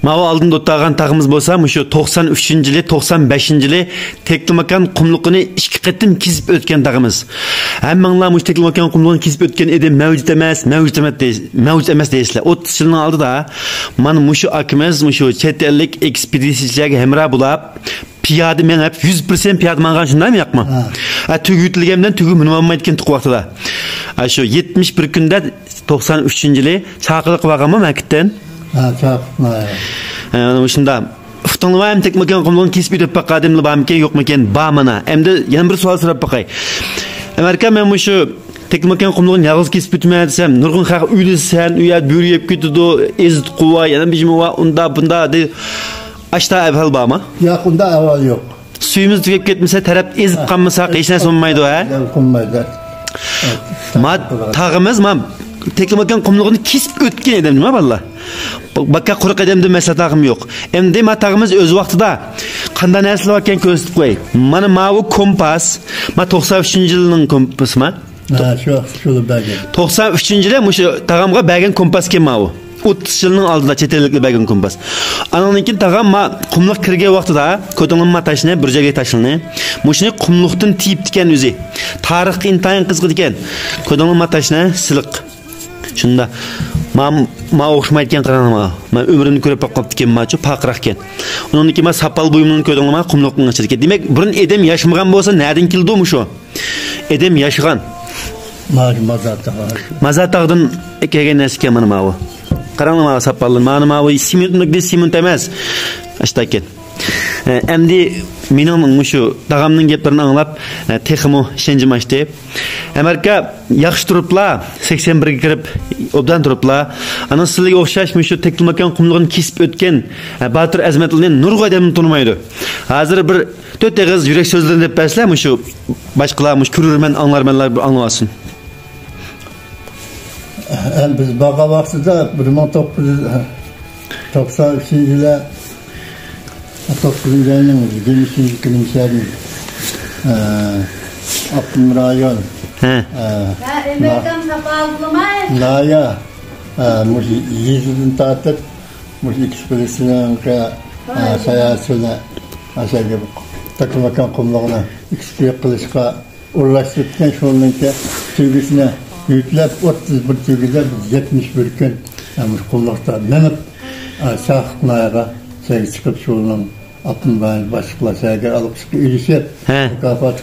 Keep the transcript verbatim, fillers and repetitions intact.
ماۋۇ ئالدىندا ئولتۇرغان تاغىمىز بولسا، مۇشۇ توقسان ئۈچىنچى يىلى، توقسان بەشىنچى يىلى تەكلىماكان قۇملۇقىنى ئىككى قېتىم كېسىپ ئۆتكەن تاغىمىز. ھەممىڭلار مۇشۇ تەكلىماكان قۇملۇقىنى كېسىپ ئۆتكەن ئىدى، مەۋجۇت ئەمەس، مەۋجۇت ئەمەس دەيسىز، مەۋجۇت ئەمەس دەيسىلەر. ئوتتۇز يىلنىڭ ئالدىدا مانا مۇشۇ ئاكىمىز مۇشۇ چەت ئەللىك ئېكسپېدىتسىيەچىلەرگە ھەمراھ بولاپ، پىيادە مېڭىپ، يۈز پىرسەنت پىيادە ماڭغان، شۇندايمۇ ياقمۇ؟ ھە. ھە، تۆگە يۆتىلىگەن بىلەن تۆگە مىنىۋالمايدىكەن تۇغ ۋاقتىدا. ھە، شۇ يەتمىش بىر كۈندە توقسان ئۈچىنچى يىلى چاقىرىققا بارغانمۇ مەكىتتىن؟ ھە، چاقىرىقنى. ھە، مانا مۇشۇنداق. ئۇقتۇڭلارمۇ، ئەمدى تەكلىماكان قۇملۇقىنى كېسىپ ئۆتۈپ باققان ئادەملەر بارمىكەن، يوقمىكەن؟ بار مانا. ئەمدى يەنە بىر سوئال سوراپ باقاي. ئەمەركا، مەن مۇشۇ تەكلىماكان قۇملۇقىنى يالغۇز كېسىپ ئۆتىمەن دېسەم، نۇرغۇن خەق ئۆيلىسەن، ئۇ يەردە بۆرە يەپ كېتىدۇ، ئېزىتقۇ بار، يەنە بىر نېمە بار، ئۇنداق، بۇنداق دەيدۇ. ئاشتا ئەھۋال بارمۇ؟ ياق، ئۇنداق ئەھۋال يوق. سۈيىمىز تۈگەپ كەتمىسە، تەرەپ ئېزىپ قالمىساق، ھېچ نەرسە بولمايدۇ، ھە؟ قالمايدۇ. ما تاغىمىز، ما تەكلىماكان قۇملۇقىنى كېسىپ ئۆتكەن ئادەم نېمە بالىلار؟ باكا قۇرۇق ئادەمدىن مەسىلە تاغىم يوق. ئەمدى ما تاغىمىز ئۆز ۋاقتىدا قانداق نەرسىلەر باركەن كۆرسىتىپ قوياي. مانا ماۋۇ كومپاس، ما توقسان ئۈچىنچى يىلنىڭ كومپاسى ما. ھە، شۇ ۋاقىت شۇنى بەرگەن. توقسان ئۈچىنچى يىلى مۇشۇ تاغامغا بەرگەن كومپاسكەن ماۋۇ. ئوتتۇز يىلنىڭ ئالدىدا چەت ئەللىكلەر بەرگەن كومپاس. ئانىڭدىن كېيىن تاغام ما قۇملۇق كىرگەن ۋاقتىدا، كۆردۈڭلارمۇ ما تاشنى، بىر جايغا تاشلىنى. مۇشۇنى قۇملۇقتىن تېپىپتىكەن ئۆزى. تارىخقا ئىنتايىن قىزىقىدىكەن. كۆردۈڭلارمۇ ما تاشنى؟ سىلىق. شۇنداق. ما، ما ئوخشىمايدىكەن، قاراڭلار ما. مەن ئۆمرۈمدە كۆرۈپ باقماپتىكەن، ماچۇ پارقىراقكەن. ئۇنىڭدىن كېيىن ما ساپال بۇيۇمىنى كۆردۈڭلارمۇ، قۇملۇقنىڭ ئىچىدىكى. دېمەك، بۇرۇن ئادەم ياشىمىغان بولسا، نەدىن كېلىدۇ مۇشۇ؟ ئادەم ياشىغان. مانا شۇ مازار تاغى. مازار تاغدىن كەلگەن نەرسىكەن مانا ماۋۇ. قاراڭلار ماۋۇ ساپاللار. مانا ماۋۇ سېمونتنىكى، سېمونت ئەمەس. ئاشتاكەن. ئە، ئەمدى مېنىڭ مۇشۇ داغامنىڭ گەپلىرىنى ئاڭلاپ، ئە، تېخىمۇ ئىشەنچىم ئاشتى. ئەمەركا، ياخشى تۇرۇپلا، سەكسەن بىرگە كىرىپ، ئوبدان تۇرۇپلا. ئانا سىلىگە ئوخشاش مۇشۇ تەكلىماكان قۇملۇقىنى كېسىپ ئۆتكەن، ئە، باتۇر ئەزىمەتلىرىنى نۇرغۇن ئادەم تونۇمايدۇ. ھازىر بىر تۆت ئېغىز يۈرەك سۆزلىرىنى دەپ بەرسىلە، مۇشۇ باشقىلار، مۇشۇ كۆرۈرمەن، ئاڭلارمەنلەر بىر ئاڭلىۋالسۇن. ھەم بىز بارغان ۋاقتىدا بىر مىڭ توققۇز يۈز توقسان ئۈچىنچى يىلى، توققۇزىنچى ئاينىڭ يىگىرمە ئۈچىنچى كۈنى مىشەدىن، ئە، ئاپتونوم رايون، ھە. ئە، ھە، ئەمەركام ساپا ئابدۇلماي. نايا، ئە، مۇشۇ يېزىدىن تارتىپ، مۇشۇ ئېكسپېدىتسىيەنىڭ، ئە، ساياھەتچىلەر ئاشۇ يەرگە تەكلىماكان قۇملۇقىنى ئېكسكۇرسىيە قىلىشقا ئورۇنلاشتۇرۇپتىكەن، شۇنىڭكى تۈگىسىنى يۆتلەپ، ئوتتۇز بىر تۈگىدە بىز يەتمىش بىر كۈن، ئە، مۇشۇ قۇملۇقتا مېڭىپ، ئە، چاقىرىق ناھىيەگە سەيگە چىقىپ، شۇنىڭ ئاپتونوم رايون باشلىقلار سەيگە ئالقىشقا ئېرىشىپ، ھە. مۇكاپات